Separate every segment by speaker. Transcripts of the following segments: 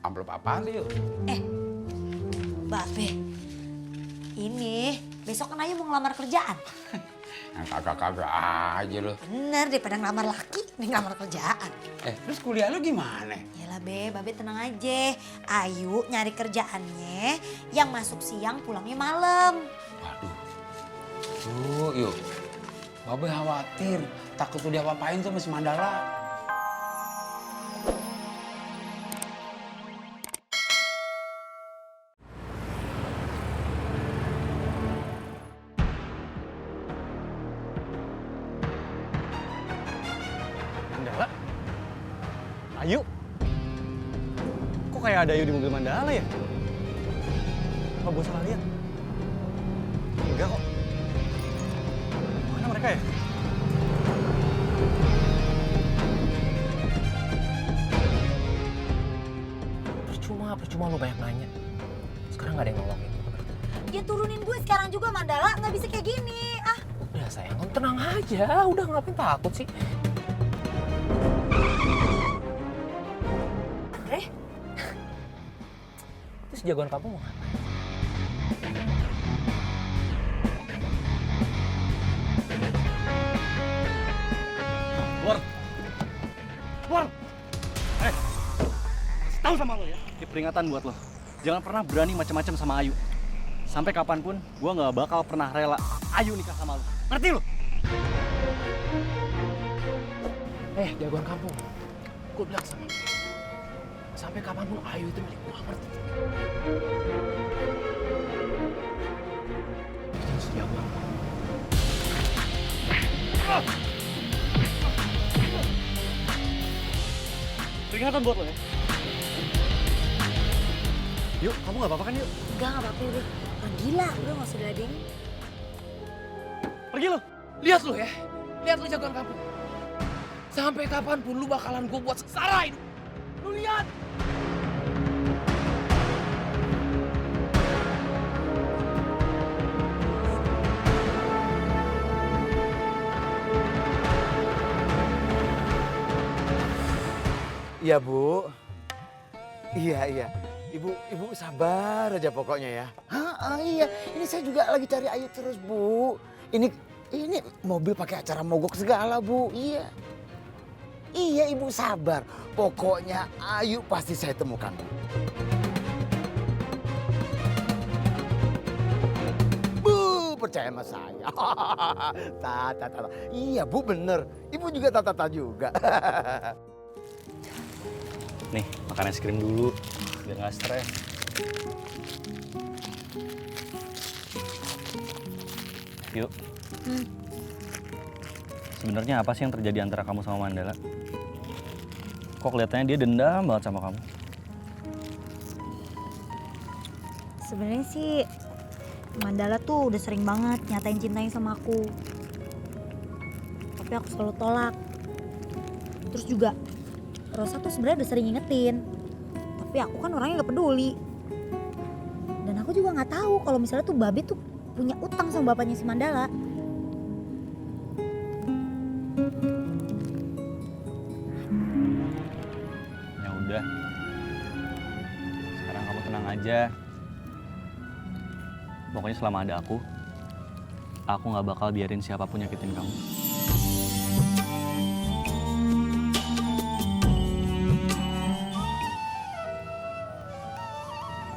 Speaker 1: Amplop apaan tuh, Yuk?
Speaker 2: Babe, ini besok kan Ayu mau ngelamar kerjaan.
Speaker 1: Yang kagak-kagak aja lo.
Speaker 2: Bener, daripada ngelamar laki, nih ngelamar kerjaan.
Speaker 1: Terus kuliah lu gimana?
Speaker 2: Yalah Babe tenang aja. Ayu nyari kerjaannya yang masuk siang pulangnya malam.
Speaker 1: Waduh. Tuh, Yuk. Babe khawatir. Takut tuh diapa-apain tuh sama si Mandala.
Speaker 3: Mandala? Ayu? Kok kayak ada Ayu di mobil Mandala ya? Apa gue salah lihat? Enggak kok. Mana mereka ya?
Speaker 4: Percuma lu banyak nanya. Sekarang gak ada yang nolongin.
Speaker 2: Ya turunin gue sekarang juga Mandala, nggak bisa kayak gini. Ah,
Speaker 4: Udah sayang, kamu tenang aja. Udah ngapain takut sih?
Speaker 2: Andre,
Speaker 4: Terus jagoan kamu mau ngapain?
Speaker 3: Luar! Luar! Tahu sama lo ya? Ini peringatan buat lo. Jangan pernah berani macam-macam sama Ayu. Sampai kapanpun, gua nggak bakal pernah rela Ayu nikah sama lo. Ngerti lo?
Speaker 4: Jagoan kampung. Gue bilang sama lu. Sampai kapanpun Ayu itu milik gue, ngerti? Terus jagoan kampung.
Speaker 3: Peringatan buat lo ya. Yuk, kamu nggak apa-apa kan yuk?
Speaker 2: enggak apa-apa udah. Orang gila, udah nggak usah diladenin.
Speaker 3: Pergi lo.
Speaker 4: Lihat lu ya. Lihat lu jagoan kampung. Sampai kapanpun lu bakalan gue buat sengsara hidup. Lu lihat.
Speaker 5: Iya Bu, iya. Ibu sabar aja pokoknya ya. Iya, ini saya juga lagi cari Ayu terus Bu. Ini mobil pakai acara mogok segala Bu, iya. Iya Ibu sabar, pokoknya Ayu pasti saya temukan Bu. Bu, percaya sama saya. Tata. Iya Bu bener, Ibu juga tata juga.
Speaker 3: Nih, makan es krim dulu. Biar nggak stres. Yuk. Sebenarnya apa sih yang terjadi antara kamu sama Mandala? Kok kelihatannya dia dendam banget sama kamu?
Speaker 6: Sebenarnya sih Mandala tuh udah sering banget nyatain cintanya sama aku. Tapi aku selalu tolak. Terus juga Rosa tuh sebenarnya udah sering ingetin. Tapi aku kan orangnya gak peduli. Dan aku juga gak tahu kalau misalnya tuh Babe tuh punya utang sama bapaknya si Mandala.
Speaker 3: Ya udah. Sekarang kamu tenang aja. Pokoknya selama ada aku nggak bakal biarin siapapun nyakitin kamu.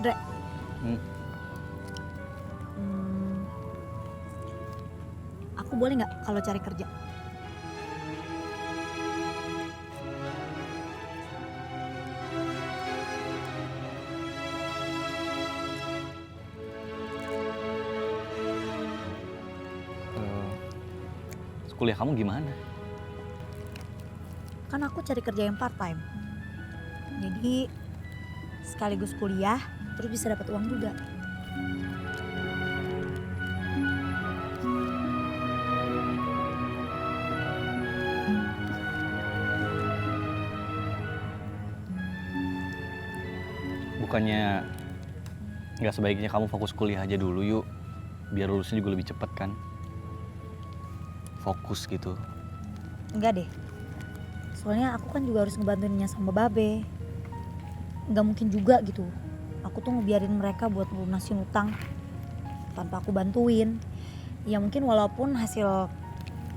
Speaker 6: Dre, aku boleh gak kalau cari kerja?
Speaker 3: Kuliah kamu gimana?
Speaker 6: Kan aku cari kerja yang part time. Jadi sekaligus kuliah terus bisa dapat uang juga.
Speaker 3: Bukannya nggak sebaiknya kamu fokus kuliah aja dulu yuk, biar lulusnya juga lebih cepet kan? Fokus gitu.
Speaker 6: Enggak deh. Soalnya aku kan juga harus ngebantuinnya sama Babe. nggak mungkin juga gitu. Aku tuh ngebiarin mereka buat lunasin utang tanpa aku bantuin. Ya mungkin walaupun hasil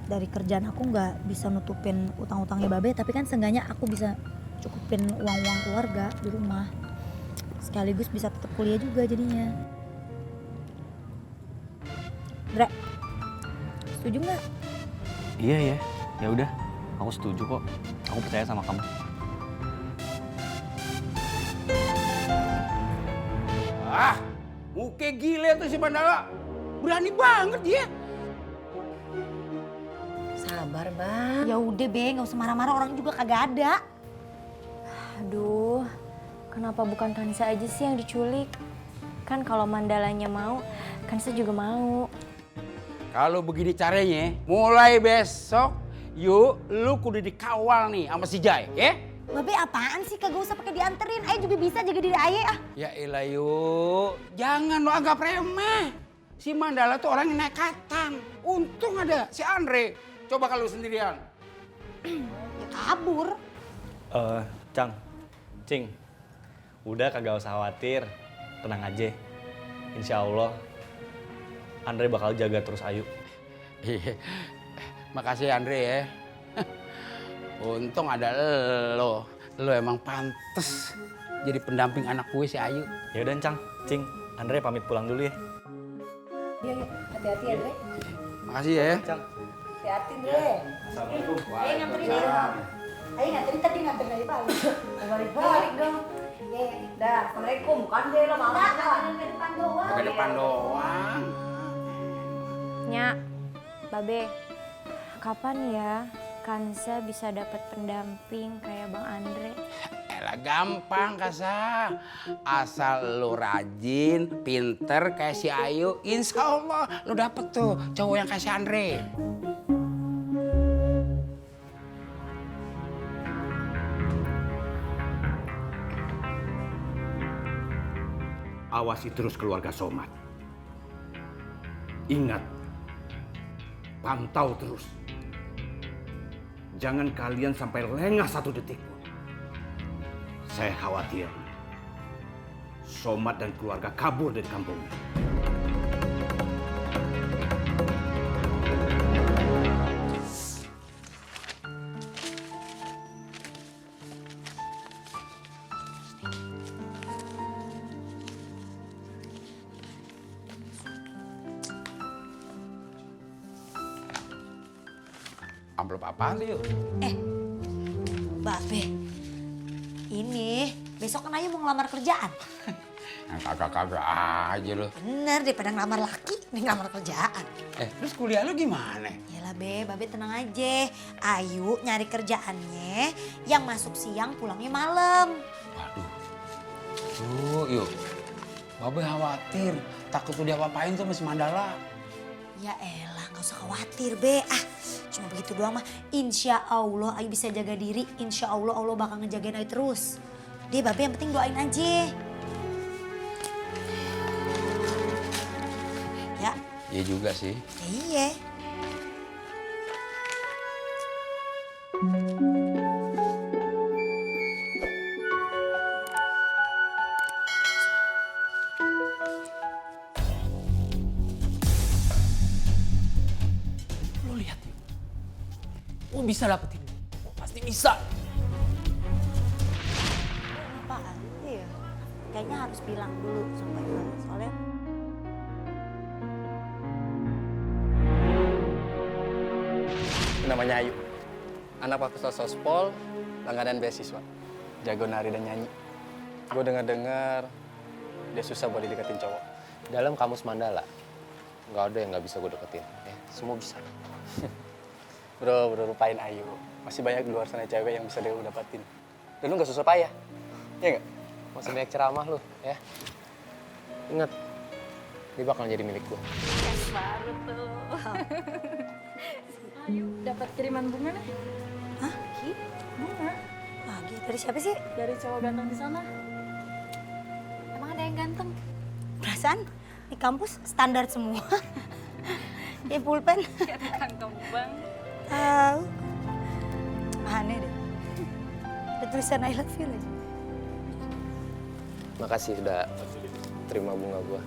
Speaker 6: dari kerjaan aku nggak bisa nutupin utang-utangnya Babe, tapi kan seenggaknya aku bisa cukupin uang-uang keluarga di rumah. Sekaligus bisa tetap kuliah juga jadinya. Dre, setuju nggak?
Speaker 3: Iya ya, ya udah. Aku setuju kok. Aku percaya sama kamu.
Speaker 1: Ah, muka gile tuh si Mandala. Berani banget dia.
Speaker 7: Sabar, Bang.
Speaker 2: Ya udah Be, nggak usah marah-marah, orang juga kagak ada.
Speaker 7: Aduh, kenapa bukan Kanisa aja sih yang diculik? Kan kalau Mandalanya mau, Kanisa juga mau.
Speaker 1: Kalau begini caranya, mulai besok, yuk lu kudu dikawal nih sama si Jai, ya?
Speaker 2: Babe apaan sih, kagak usah pakai dianterin. Ayo juga bisa jaga diri Aye ah.
Speaker 1: Ya elah yuk, jangan lo anggap remeh. Si Mandala tuh orang yang nekatan. Untung ada si Andre. Coba kalau sendirian.
Speaker 2: Ya kabur.
Speaker 3: Cang, Cing, udah kagak usah khawatir, tenang aja. Insya Allah, Andre bakal jaga terus Ayu.
Speaker 1: Iya, makasih Andre ya. Untung ada lo emang pantes jadi pendamping anak gue si Ayu.
Speaker 3: Ya udah Cang, Cing, Andre pamit pulang dulu ya.
Speaker 7: Iya, hati-hati ya, Dre.
Speaker 1: Makasih ya.
Speaker 3: Cang.
Speaker 7: Hati-hati, Dre.
Speaker 1: Assalamualaikum.
Speaker 2: Ayo nganterin dia. Ayo nganterin, tadi nganterin dari balik. Balik dong.
Speaker 7: Dah, Assalamualaikum. Bukan deh lo, Mama.
Speaker 2: Nganterin ke depan doang.
Speaker 1: Ke depan doang.
Speaker 7: Nya, Babe, kapan ya Kansa bisa dapat pendamping kayak Bang Andre?
Speaker 1: Elah gampang Kasa. Asal lu rajin, pinter kayak si Ayu, insya Allah lu dapet tuh cowok yang kayak si Andre.
Speaker 8: Awasi terus keluarga Somad. Ingat, pantau terus. Jangan kalian sampai lengah satu detik pun. Saya khawatir Somad dan keluarga kabur dari kampung.
Speaker 1: Amplop apaan tuh yuk?
Speaker 2: Babe, ini besok kan Ayu mau ngelamar kerjaan.
Speaker 1: Kagak-kagak aja lu.
Speaker 2: Bener, daripada ngelamar laki, nih ngelamar kerjaan.
Speaker 1: Terus kuliah lu gimana?
Speaker 2: Yalah Be, Babe tenang aja. Ayu nyari kerjaannya yang masuk siang pulangnya malam.
Speaker 1: Waduh. Tuh yuk. Babe khawatir. Takut tuh dia apa-apain tuh sama si Mandala.
Speaker 2: Ya elah, gak usah khawatir Be. Cuma begitu doang mah. Insya Allah Ayu bisa jaga diri. Insya Allah Allah bakal ngejagain Ayu terus. Deh Babe yang penting doain aja. Ya.
Speaker 1: Iya juga sih.
Speaker 2: Ya iya.
Speaker 4: Lo lihat nih. Lo bisa dapetin. Lo pasti bisa.
Speaker 2: Apaan? Iya. Kayaknya harus bilang dulu sama Ayu. Soalnya
Speaker 3: Namanya Ayu, anak Fakultas Sospol, langganan beasiswa, jago nari dan nyanyi. Gue dengar dia susah buat dideketin cowok.
Speaker 9: Dalam kamus Mandala, nggak ada yang nggak bisa gue deketin. Semua bisa.
Speaker 3: Bro, lupain Ayu. Masih banyak di luar sana cewek yang bisa dia dapetin. Dan lu nggak susah payah, ya nggak?
Speaker 9: Masih banyak ceramah lu, ya. Ingat, dia bakal jadi milik gue.
Speaker 7: Baru tuh. Dapat kiriman bunga nih.
Speaker 2: hah?
Speaker 7: Bunga
Speaker 2: Lagi dari siapa sih?
Speaker 7: dari cowok ganteng di sana. Emang ada yang ganteng?
Speaker 2: Perasaan di kampus standar semua. Ya pulpen.
Speaker 7: Kayak tukang kembang.
Speaker 2: Tahu. Aneh deh. Ada tulisan I love you lagi.
Speaker 9: Makasih udah terima bunga gue.